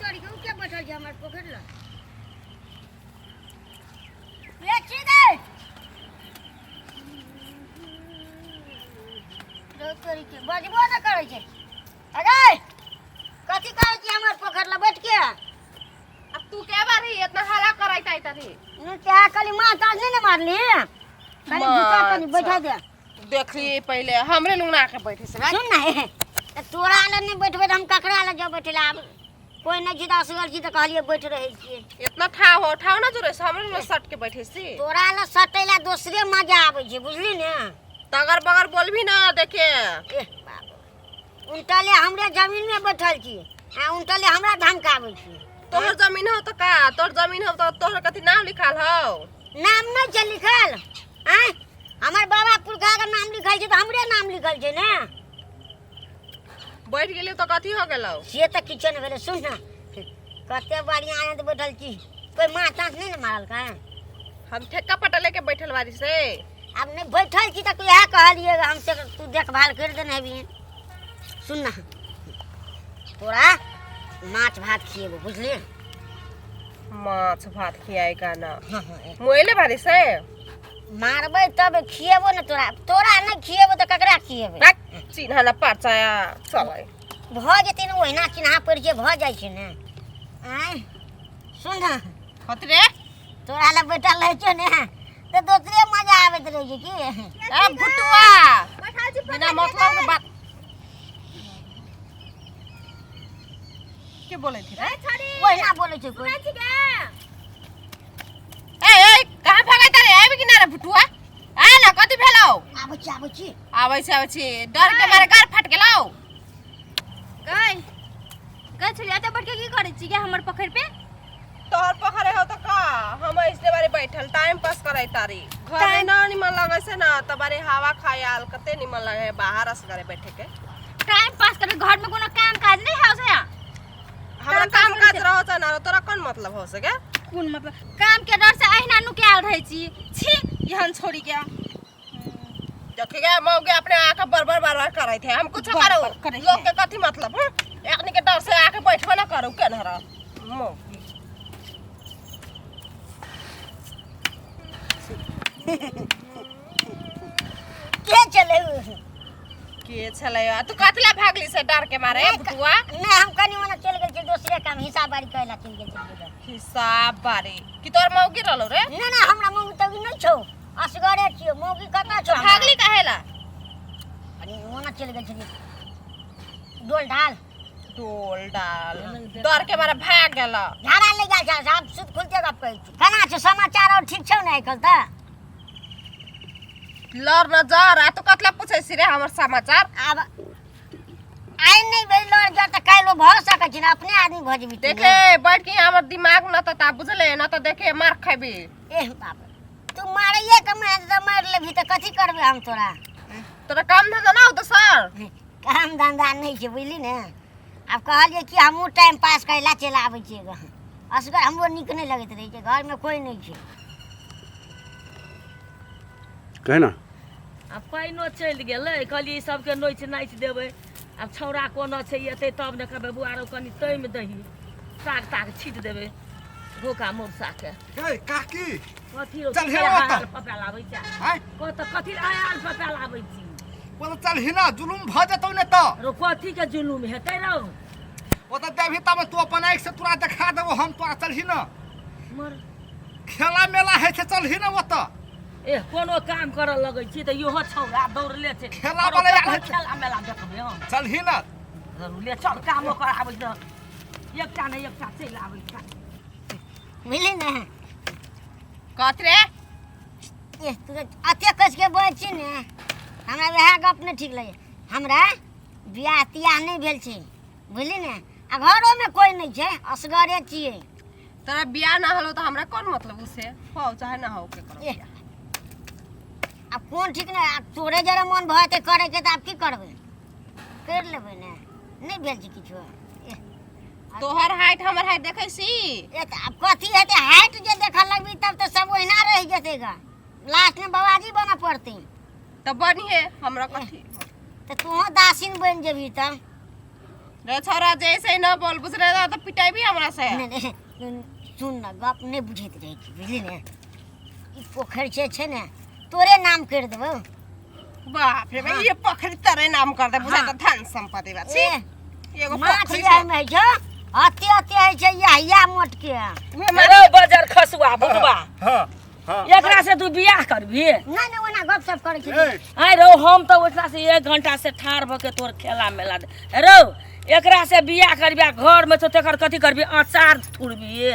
तोरी के उ के बैठल छै हमर पोखरि लग ले छी दे रो तोरी के बजबो न करै छै अरे कथी करै छी हमर पोखरि लग बैठ के अब तू के बारी इतना हल्ला कराई ताई तारी न त्या कली माँ ताज नहीं ने मारली कनी जूता कनी बैठा दे देखली पहले हमरे लुंगना के बैठे से सुन ना हे त तोरा लग नहीं बैठबे त हम ककरा लग जाओ बैठे ला आब कोई नहीं छी त असगर छी त कहलिए बैठ रहै छियै इतना ठाव हो ठाव ना जुरे से हमरे लुंगना सट के बैठे सी तोरा लग सटैला दोसरे मजा आबै छै बुझली ने तगर बगर बोलबी ना देखे एह बाप उनटले हमरे जमीन में बैठल छी आ उनटले हमरा धमकाबै छी तोहर जमीन हो तो का तोहर जमीन हो तो तोहर कथी नाम लिखाल हो नाम नहीं छै लिखल आँय हमर बाबा पुरखा के नाम लिखल छै तऽ हमरे नाम लिखल छै ने बैठ गेली तो कथी हो गेलौ से तऽ किछो नहि भेलै सुन ने कते बढ़िआँ आनन्द बैठल छी कोइ माछ ताछ नहि ने मारल का हम ठेका पटा लेके बैठल बारी से आब नहि बैठल छी तऽ इएह कहलियै हम से तू देखभाल करि देने हेबही सुन ने तोरा माछ भात खिएबो बुझलियै माछ भात खियाए का ना हाँ हाँ मोइले बारी से मारबै तब खिएबो ने तोरा तोरा नहि खिएबो तऽ ककरा खिएबै रख चिन्हा ना परचाया चलै भऽ जेतै ने ओहिना चिन्हा पड़ि जे भऽ जाइ छै ने आँय सुन ने कथी रे तोरा लग बैठल रहै छौ ने तऽ दोसरे मजा आबैत रहै छै की ए भुटुआ बिना मतलब के बात के बोलै थी रे ओहिना बोलै छै कोइ ए ए कहाँ भागै तारे आबि कि ना रे भुटुआ आ ना कथी भेलौ आबै छी आबै छी आबै छै आबै छी डर के मारे गार फाट गेलौ गई गई छली एते बैठ के की करै छी गे हमर पोखरि पे तोहर पोखरे हो त का हम ऐसने बारे बैठल टाइम पास करै तारी घर में ना निमन लगै छै ना त बारे हवा खाय आल कते निमन लगे बाहर असगरे बैठे के टाइम पास करे घर में कोनो काम काज नहीं है उसे हमरा काम काज रहो छ ना तोरा कोन मतलब हो सके कोन मतलब काम के डर से अहिना नुकायल रहै छी छी एहन छोड़ी के देखे गए मौके अपने आके बरबर बरबर करे थे हम कुछ करो करै लोग के कथी मतलब हूं एकनी के डर से आके बैठबो ना करू केनहरा मौगी के चले के छलै आ तू कथी ला भागली से डर के मारे बुटुआ नहि हम कनि ओना चलि गेल छी दोसरे काम हिसाब बारी करै ला चलि गेल छी हिसाब बारी कि तोर मौगी रहलो रे नहि नहि हमरा मौगी तौगी नहि छौ असगरे छियौ मौगी कतऽ छौ हमरा? भागली काहेला कनि ओना चलि गेल छलियै डोल ढाल डोल डाल डर के मारे भाग गेल झाड़ा ले गेल छल साहब सुत खुलते गप कहै छी केना छौ समाचार और ठीक छौ ने आइकाल्हि तऽ लड़ न जर आ तू कतला पूछै छी रे हमर समाचार आब आइ नहि भेल लड़ जर तऽ काल्हि भऽ सकै छै ने अपने आदमी भऽ जेबही तू देख ने। ले बैठ के हमर दिमाग न तता बुझले न त देखे मार खेबी एह बाप रे, तू मारैये के मार तऽ मारि लेबही तऽ कथी करबै हम तोरा तोरा काम धंधा ना होतो सर काम धंधा नहि छै बुझली ने आब कहलियै कि हमहूँ टाइम पास करै लए चलि आबै छियै ग असगर हमरो नीक नहि लगैत रहै छै घरमे कोइ नहि छै कहे ना आ पानिओ चलि गेलै कहलियै ई सबके नोचि नाचि देबै आब छौड़ा कोना छै एतै तब ने कहबै बौआ रौ कनि तैम दही साग ताग छीट देबै धोखा मौसाके गै काकी कथी रौ चल हे ओतऽ। पपा लाबै छै आँय कह तऽ कथी आयल पपा लाबै छी ओ तऽ चलही ना जुलुम भऽ जेतौ ने तऽ रौ कथीके जुलुम हेतै रौ ओ तऽ देबही तब तू अपन आँखि से तोरा देखा देबो हम तोरा चलही ना मर खेला मेला होइ छै चलही ना ओतऽ ए कोनो काम करऽ लगै छी तऽ इहो छौड़ा दौड़ले छै खेला वाला आयल है। खेला मेला देखबै हम चलही ना ले चल कामो कराबै छै एकटा ने एकटा चलि आबै छै बुझली ने कथी रे ए तू तऽ अते कसके बजै छी ने हमरा वएह गप नहि ठीक लगै हमरा बियाह तियाह नहि भेल छै बुझली ने आ घरोमे कोइ नहि छै असगरे छियै तोरा बियाह ना होलो तो हमरा कौन मतलब उसे हो चाहे ना हो के करो एह, आब कोन ठीक नहि आब तोरे जरे मन भऽ जेतै करैके तऽ आब की करबै करि लेबै ने नहि भेल छै किछो एह, तोहर हाइट हमर हाइट देखै छी ए तऽ आब कथी हेतै हाइट जे देखऽ लगबी तब तऽ सब ओहिना रहि जेतै गा लास्टमे बाबाजी बनऽ पड़तै तऽ बनिहे हमरा कथी तऽ तूहो दासिन बनि जेबही तब रे छोरा जैसे ही न बोल बुझ रहे तो पिटाई भी हमरा से। नहि नहि, सुन ने, गप नहि बुझैत रहै छी, बुझली ने? ई पोखरि जे छै ने, तोरे नाम करि देबौ। बाप रे बा, ये पोखरी तोरे नाम कर दे बुझा। हाँ। त धन संपत्ति बा छी। ए, एगो माछ पोखरी जे एहिमे होइ छौ, अते अते होइ छै, इएह इएह मोट के। उहे माछ। रे बजर खसुआ भुटबा, हाँ हाँ एकरा से तू बियाह करबी? नहि नहि, ओना गप सप करै छै। ए, आइ रौ, हम तऽ ओहिठिना से 1 घंटा से ठाढ़ भऽ के तोर खेला मेला रौ। एकरा से बियाह करबी आ घरमे छौ तेकर कथी करबी? अचार थुरबी?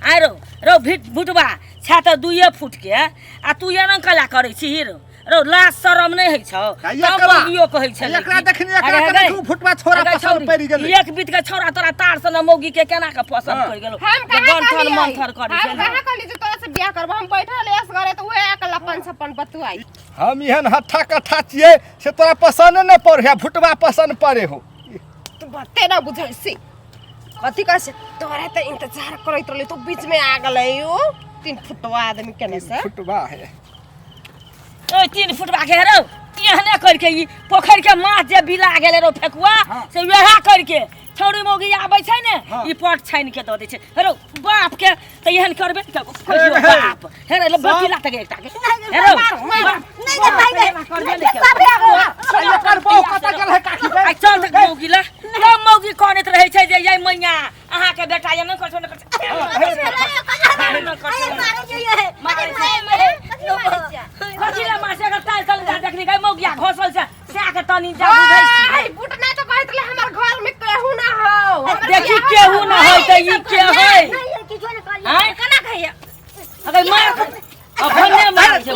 आइ रौ, रौ भिट भुटबा छै तऽ 2 फुट के आ तू एना कला करै छी रौ? रौ, लाज शरम नहि होइ छौ? आ तब एकरा- मौगियो कहै छलै एकरा कि- देखनी, एकरा अरे के गै, देखू, फुटवा छोरा अरे पसंद छौरी, पड़ि गेलै। एक बीत के छौरा तोरा तार से न मौगी के केना के पसंद हाँ। पड़ि गेलौ? हम कहाँ गंथर कहलियै? मंथर करै हम छै। कहाँ कहली जे तोरा से बियाह करबो? हम बैठल रहली असगरे तऽ उहे आके लपन छप्पन बतुआई। हम एहन हट्ठा कट्ठा छियै से तोरा पसंद नहि पड़े है, भुटवा पसंद पड़े हो। तू बाते ना बुझै छी, कथी कहै छै? तोरे तऽ इंतजार करैत रहली, तू बीच में आ गेलै। ओ 3 फुटवा आदमी केने से फुटवा है। ओइ 3 फुटवा के रौ, एहने करके ई पोखरि के माछ जे बिला गेलै रौ फेकुआ, हाँ। से वएह करके छौड़ी मौगी आबै छै ने, हाँ। ई पट छानि के दऽ दै छै रौ। बाप के तऽ एहन करबे तऽ कहियो हे, हे। बाप हे रे, बकी लात के एकटा के हे रौ, बाप, नहि गे भाइ गे, एना करबे नहि बाप रे, केलौ। एकर बहु कतऽ गेल है काकी गे? आइ चल तऽ मौगी लए, तब मौगी कनैत रहै छै जे यै मैया, अहाँके बेटा एना करै छै, ओना करै छै। एना करै छै। मारै छै ये। मारै छै। कथी ला मासे अगर ताल तल जा देखली गई मौगिया घोसल छै सएह के तनी जा बुझै छी। आई बुटना तो कहैत रहले हमर घर में केहू ना हो, हमर देखी बियाह केहू ना होय तऽ ई के होय? नहि, ये किछो नहि कहलियै। आँय? केना खाइया? अगर मार अखने मारै छै।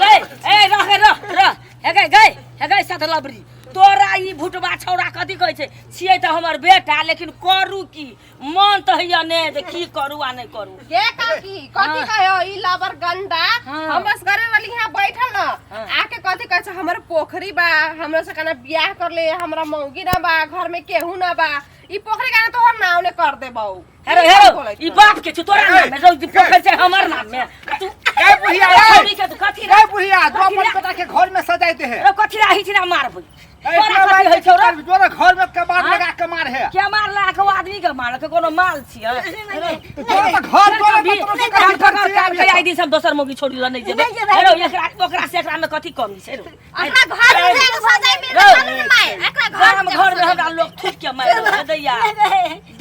गई, ए रह गे, रह रह, हे गई गई, हे गई सत लबरी, तोरा ई भुटबा छौड़ा कथी कहै छै? छियै तऽ हमर बेटा, लेकिन करू की? मन तऽ होइया ने जे की करू आ नहि करू। गे काकी, कथी हाँ। कहो ई लबर गंदा? हाँ। हम बस घरे वाली यहाँ बैठल न, हाँ। आके कथी कहै छै? हमर पोखरी बा, हमरा से कना बियाह कर ले, हमरा मौगी ना बा, घर में केहू ना बा, ई पोखरी कना तोहर नाव ने कर देबौ। हेरो हेरो, ई बाप के छौ तोरा नाम में रौ, ई पोखरि छै हमर नाम में। तू ए बुढ़िया, ए। छौड़ी के तू कथी रे? ए बुढ़िया, तू अपन बेटा के घर में सजाते है। रौ, कथी रे हिचरा मारबै? ए, तोरा कथी होइ छौ रौ? तोरा घर में कबाड़ हाँ? लगा के मार है। के मार लगा के? आदमी के मारलक? कोनो माल छियै? तो तोरा तऽ घर तोरा भी तऽ तोरा कान कथी पकड़ खर्ची कान आबि के आइ दिन सब दोसर मौगी छोड़ी ल नहि जेबै। नहि जेबै। हेरो, एकरा ओकरा से एकरा में कथी कमी छै रौ? अपना घर में जाके सजाइ में रौ। चलू ने माय, एकरा घर गाम में घर में हमरा लोग थूक के मारि दैया,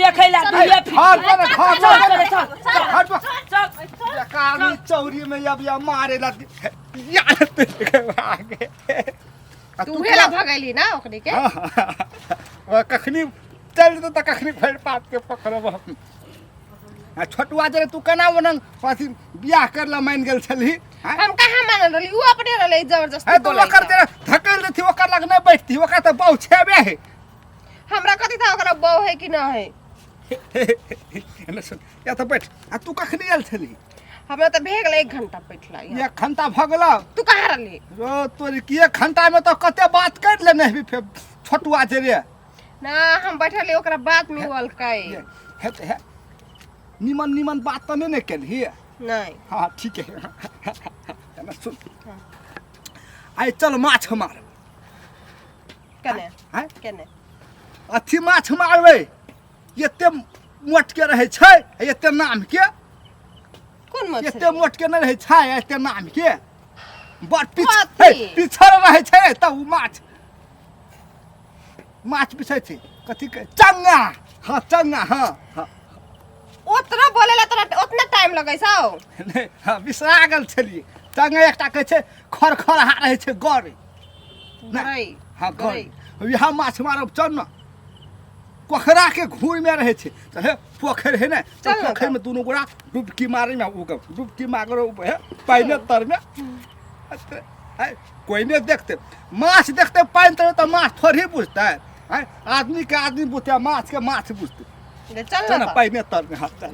देखै ला दुइये फीट। घर तोरा घर चल तोरा चल चल। घर तोरा चल। कानी चौरी में अब या मारे ला यार तेरे आगे आ तू उहे ला भगैली ना ओकनी के? हाँ, हाँ, कखनी चल जेतौ तऽ कखनी फेर पात के पकड़ब हम। आ छोटुआ जे तू केना ओनंग अथी बियाह कर ला मानि गेल छलही? आँय? हम कहाँ मानल रहली? ऊ अपने रहले जबरदस्ती है तो बोलै ओकर त। तेरा धकेल देथी, ओकर लग नहि बैठती, ओकर तऽ बहु छेबे है। हमरा कथी था ओकरा बहु है कि ना है? एने सुन, या तऽ बैठ। आ तू कखनी आयल छलही? हमरा तऽ भे गेलै 1 घंटा बैठला यहाँ। 1 घंटा भऽ गेलौ? तू कहाँ रहली? रो तोरी की, 1 घंटा में तऽ कते बात कर लेने हेबी फेर छोटुआ जे रे। ना, हम बैठल ओकरा बात में बोलकै। हे हे, निमन निमन बात तऽ नहि ने केलही? नहीं। हाँ ठीक है। एने सुन, आइ चल माछ मार। केने? आँय? केने? अथी माछ मारबै, एते मोट के रहै छै, एते नाम के। कोन मछली? एते मोट के नहि रहै छै, एते नाम के, बड़ पिछ कथी? हे, पिछड़ रहै छै तऽ ओ माछ माछ पिछै छै। कथी के चंगा, हाँ चंगा, हाँ हाँ। उतना बोलेला तोरा उतना टाइम लगै छौ? नहि, हाँ बिसरा गेल छलियै। चंगा एकटा कहै छै खरखरहा रहै छै, गड़ै नहि। गरई। हाँ गरई। गड़ै, इएह माछ मारब, चल ने। पोखरा के घूर में रहै छै तऽ हे पोखरि है ने चल तऽ ने। पोखरि में दुनू गोरा डुबकी मारै में उगब, डुबकी मारो हे पानि तर में कोई नहीं देखते। माछ देखते पानि तर तऽ माछ थोड़ी बुझतै? आँय, आदमी के आदमी बुझतै, माछ के माछ बुझतै। ले चल चल न ने तऽ। पानि तर में, हाँ चल।